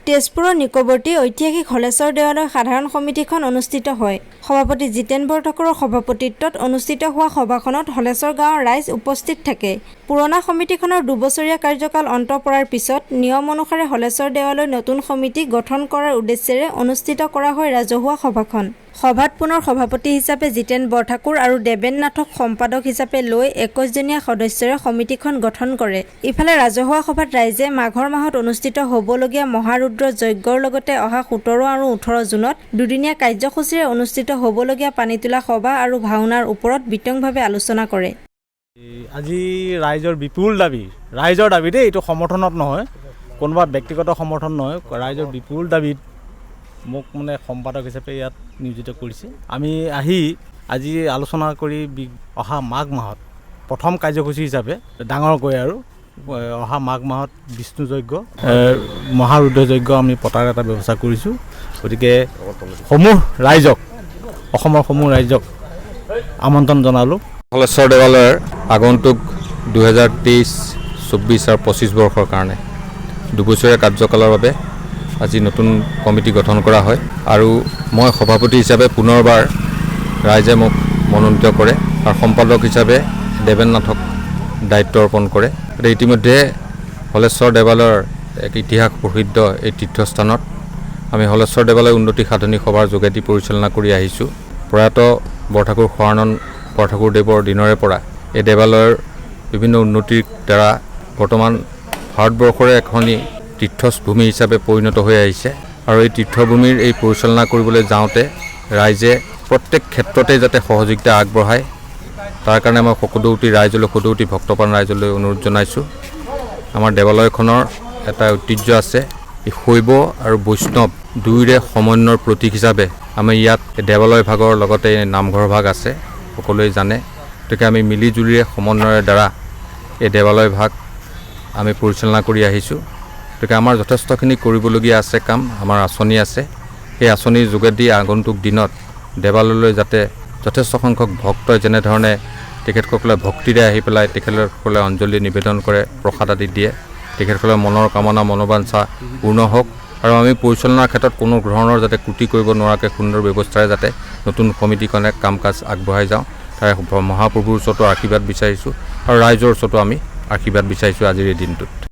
তেজপুৰৰ নিকটৱৰ্তী ঐতিহাসিক হলেশ্বৰ দেৱালয় সাধাৰণ সমিতিখন অনুষ্ঠিত হয়। সভাপতি জিতেন বৰঠাকুৰৰ সভাপতিত্বত অনুষ্ঠিত হোৱা সভাখনত হলেশ্বৰ গাঁৱৰ ৰাইজ উপস্থিত থাকে। পুৰণা সমিতিখনৰ দুবছৰীয়া কাৰ্যকাল অন্ত পৰাৰ পিছত নিয়ম অনুসাৰে হলেশ্বৰ দেৱালয় নতুন সমিতি গঠন কৰাৰ উদ্দেশ্যেৰে অনুষ্ঠিত কৰা হয় ৰাজহুৱা সভাখন। সভাত পুনৰ সভাপতি হিচাপে জিতেন বৰঠাকুৰ আৰু দেৱেন নাথক সম্পাদক হিচাপে লৈ 21জনীয়া সদস্যৰে সমিতিখন গঠন কৰে। ইফালে ৰাজহুৱা সভাত ৰাইজে মাঘৰ মাহত অনুষ্ঠিত হ'বলগীয়া মহাৰুদ্ৰ যজ্ঞৰ লগতে অহা 17 আৰু 18 জুনত দুদিনীয়া কাৰ্যসূচীৰে অনুষ্ঠিত হ'বলগীয়া পানীতোলা সভা আৰু ভাওনাৰ ওপৰত বিতংভাৱে আলোচনা কৰে। আজি ৰাইজৰ বিপুল দাবী, ৰাইজৰ দাবী দেই, এইটো সমৰ্থনত নহয়, কোনোবা ব্যক্তিগত সমৰ্থন নহয়, ৰাইজৰ বিপুল দাবীত মোক মানে সম্পাদক হিচাপে ইয়াত নিয়োজিত কৰিছে। আমি আহি আজি আলোচনা কৰি অহা মাঘ মাহত প্ৰথম কাৰ্যসূচী হিচাপে ডাঙৰকৈ আৰু অহা মাঘ মাহত বিষ্ণু যজ্ঞ, মহাৰুদ্ৰ যজ্ঞ আমি পতাৰ এটা ব্যৱস্থা কৰিছোঁ। গতিকে সমূহ ৰাইজক, অসমৰ সমূহ ৰাইজক আমন্ত্ৰণ জনালোঁ। হলেশ্বৰ দেৱালয়ৰ আগন্তুক 2023, 24 আৰু 25 বৰ্ষৰ কাৰণে দুবছৰীয়া কাৰ্যকালৰ বাবে আজি নতুন কমিটি গঠন কৰা হয় আৰু মই সভাপতি হিচাপে পুনৰবাৰ ৰাইজে মোক মনোনীত কৰে আৰু সম্পাদক হিচাপে দেৱেন নাথক দায়িত্ব অৰ্পণ কৰে। গতিকে ইতিমধ্যে হলেশ্বৰ দেৱালয়ৰ এক ইতিহাস প্ৰসিদ্ধ এই তীৰ্থস্থানত আমি হলেশ্বৰ দেৱালয় উন্নতি সাধনী সভাৰ যোগেদি পৰিচালনা কৰি আহিছোঁ। প্ৰয়াত বৰঠাকুৰ সহানন বৰঠাকুৰদেৱৰ দিনৰে পৰা এই দেৱালয়ৰ বিভিন্ন উন্নতিৰ দ্বাৰা বৰ্তমান ভাৰতবৰ্ষৰে এখনি তীৰ্থভূমি হিচাপে পৰিণত হৈ আহিছে আৰু এই তীৰ্থভূমিৰ এই পৰিচালনা কৰিবলৈ যাওঁতে ৰাইজে প্ৰত্যেক ক্ষেত্ৰতে যাতে সহযোগিতা আগবঢ়ায়, তাৰ কাৰণে মই সদৌটি ৰাইজলৈ, সদৌটি ভক্তপ্ৰাণ ৰাইজলৈ অনুৰোধ জনাইছোঁ। আমাৰ দেৱালয়খনৰ এটা ঐতিহ্য আছে। এই শৈৱ আৰু বৈষ্ণৱ দুয়োৰে সমন্বয়ৰ প্ৰতীক হিচাপে আমি ইয়াত দেৱালয় ভাগৰ লগতে নামঘৰ ভাগ আছে, সকলোৱে জানে। গতিকে আমি মিলি জুলিৰে সমন্বয়ৰ দ্বাৰা এই দেৱালয় ভাগ আমি পৰিচালনা কৰি আহিছোঁ। গতিকে আমাৰ যথেষ্টখিনি কৰিবলগীয়া আছে কাম, আমাৰ আঁচনি আছে। সেই আঁচনিৰ যোগেদি আগন্তুক দিনত দেৱালয়লৈ যাতে যথেষ্ট সংখ্যক ভক্তই যেনেধৰণে তেখেতসকলে ভক্তিৰে আহি পেলাই তেখেতসকলে অঞ্জলি নিবেদন কৰে, প্ৰসাদ আদি দিয়ে, তেখেতসকলৰ মনৰ কামনা মনোবাঞ্ছা পূৰ্ণ হওক আৰু আমি পৰিচালনাৰ ক্ষেত্ৰত কোনো ধৰণৰ যাতে ক্ৰুটি কৰিব নোৱাৰাকৈ সুন্দৰ ব্যৱস্থাৰে যাতে নতুন সমিতিখনে কাম কাজ আগবঢ়াই যাওঁ, তাৰে মহাপ্ৰভুৰ ওচৰতো আশীৰ্বাদ বিচাৰিছোঁ আৰু ৰাইজৰ ওচৰতো আমি আশীৰ্বাদ বিচাৰিছোঁ আজিৰ এই দিনটোত।